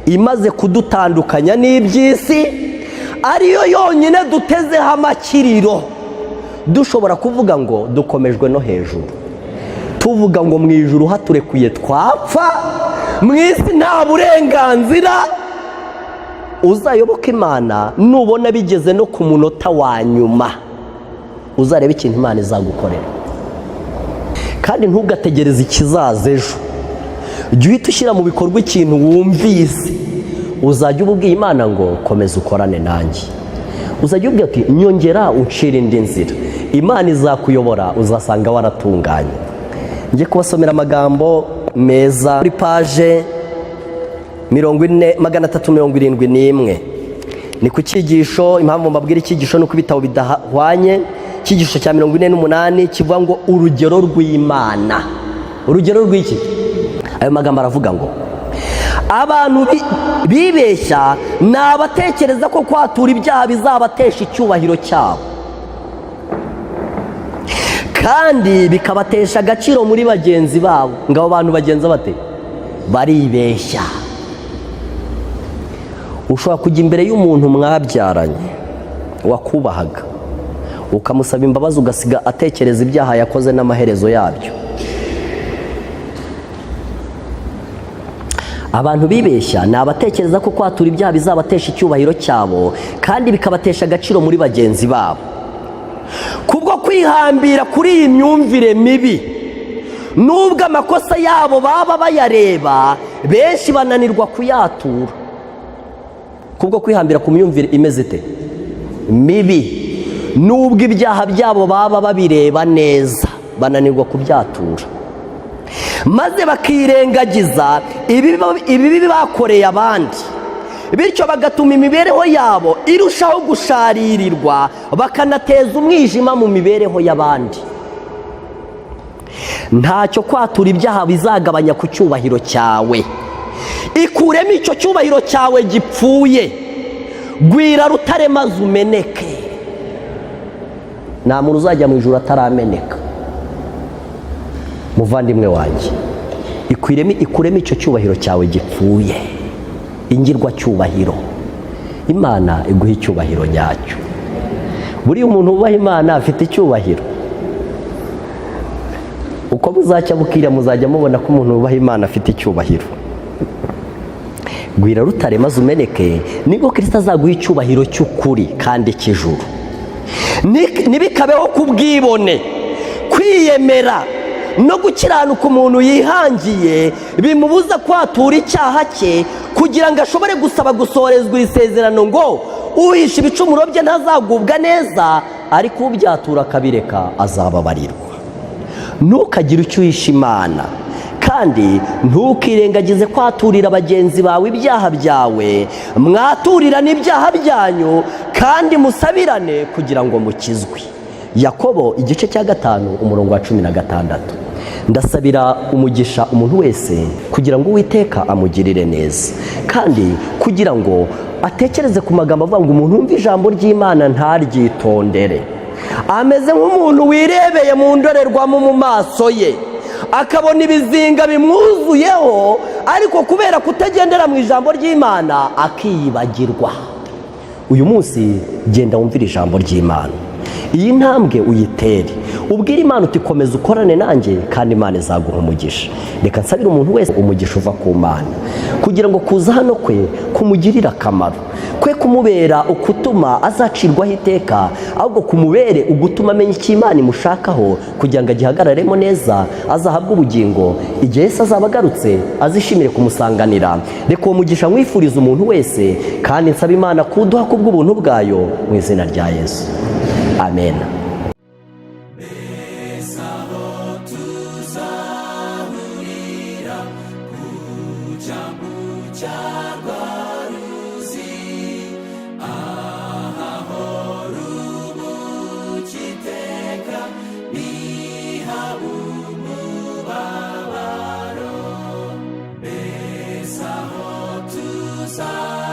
imaze kudutandukanya n'iby'isi, ariyo yonyine dutezeho amakiriro, dushobora kuvuga ngo dukomejwe no hejuru, tuvuga ngo mu ijuru haturekuye twapfa, mu isi nta burenganzira. Uzayoboka Imana nubona bigeze no ku munota wa nyuma, uzarebe ikintu Imana izagukorera. Kandi ntugategereze ikizaza ejo, jya uhita ushyira mu bikorwa ikintu wumvise. Uzajya uba ubwiye Imana ngo: "Komeza ukorane nanjye." Uzajya ubwira ati: "Nyongera uncira indi nzira." Imana izakuyobora, uzasanga waratunganye. Njye kubasomera amagambo meza kuri page 40, 371, ni ku cyigisho. Impamvu mbabwira icyigisho ni uko ibitabo bidahwanye. Icyigisho cya 48 kivuga ngo urugero rw'Imana. Urugero rw'iki? Ayo magambo aravuga ngo: "Abantu bibeshya ni abatekereza ko kwatura ibyaha bizabatesha icyubahiro cyabo kandi bikabatesha agaciro muri bagenzi babo." Ngo abo bantu bagenza bate? Baribeshya. Ushobora kujya imbere y'umuntu mwabyaranye wakubahaga, ukamusaba imbabazi, ugasiga atekereza ibyaha yakoze n'amaherezo yabyo. Abantu bibeshya ni abatekereza ko kwatura ibyaha bizabatesha icyubahiro cyabo kandi bikabatesha agaciro muri bagenzi babo. Kubwo kwihambira kuri iyi myumvire mibi, nubwo amakosa yabo baba bayareba, benshi bananirwa kuyatura. Kubwo kwihambira ku myumvire imeze ite? Mibi. Nubwo ibyaha byabo baba babireba neza, bananirwa kubyatura, maze bakirengagiza ibibi bakoreye abandi, bityo bagatuma imibereho yabo irushaho gusharirirwa, bakanateza umwijima mu mibereho y'abandi. Ntacyo kwatura ibyaha bizagabanya ku cyubahiro cyawe. Ikuremo icyo cyubahiro cyawe gipfuye, gwira rutare maze umeneke. Nta muntu uzajya mu ijuru atarameneka. Muvandimwe wanjye, ikuremo icyo cyubahiro cyawe gipfuye, ingirwa cyubahiro. Imana iguha icyubahiro nyacyo. Buriya umuntu wubaha Imana afite icyubahiro. Uko buzacya bukira, muzajya mubona ko umuntu wubaha Imana afite icyubahiro. Gwira rutare maze umeneke, nibwo Kirisito azaguha icyubahiro cy'ukuri kandi cy'ijuru. Ntibikabeho kubwibone, kwiyemera no gukiranuka umuntu yihangiye bimubuza kwatura icyaha cye kugira ngo ashobore gusaba gusohorezwa iri sezerano ngo: "Uhisha ibicumuro bye ntazagubwa neza, ariko ubyatura akabireka azababarirwa." Ntukagire icyo uhisha Imana, kandi ntukirengagize kwaturira bagenzi bawe ibyaha byawe. Mwaturirane ibyaha byanyu kandi musabirane kugira ngo mukizwe. Yakobo igice cya 5, umurongo wa 16. Ndasabira umugisha umuntu wese kugira ngo Uwiteka amugirire neza, kandi kugira ngo atekereze ku magambo avuga ngo: "Umuntu wumva ijambo ry'Imana ntaryitondere ameze nk'umuntu wirebeye mu ndorerwamo mu maso ye, akabona ibizinga bimwuzuyeho, ariko kubera kutagendera mu ijambo ry'Imana akiyibagirwa." Uyu munsi genda wumvire ijambo ry'Imana, iyi ntambwe uyitere, ubwire Imana uti: "Komeza ukorane nanjye," kandi Imana izaguha umugisha. Reka nsabire umuntu wese umugisha uva ku Mana, kugira ngo kuza hano kwe kumugirire akamaro, kwe kumubera ukutuma azacirwaho iteka, ahubwo kumubere ugutuma amenya icyo Imana imushakaho, kugira ngo agihagararemo neza, azahabwe ubugingo. Igihe Yesu azaba agarutse, azishimire kumusanganira. Reka uwo mugisha mwifuriza umuntu wese, kandi nsaba Imana kuduha kubw'ubuntu bwayo, mu izina rya Yesu, amen. Mbese aho tuzahurira ku cyambu cya rwa ruzi, ahahora umucyo iteka, ntihaba umubabaro? Mbese aho tuzahurira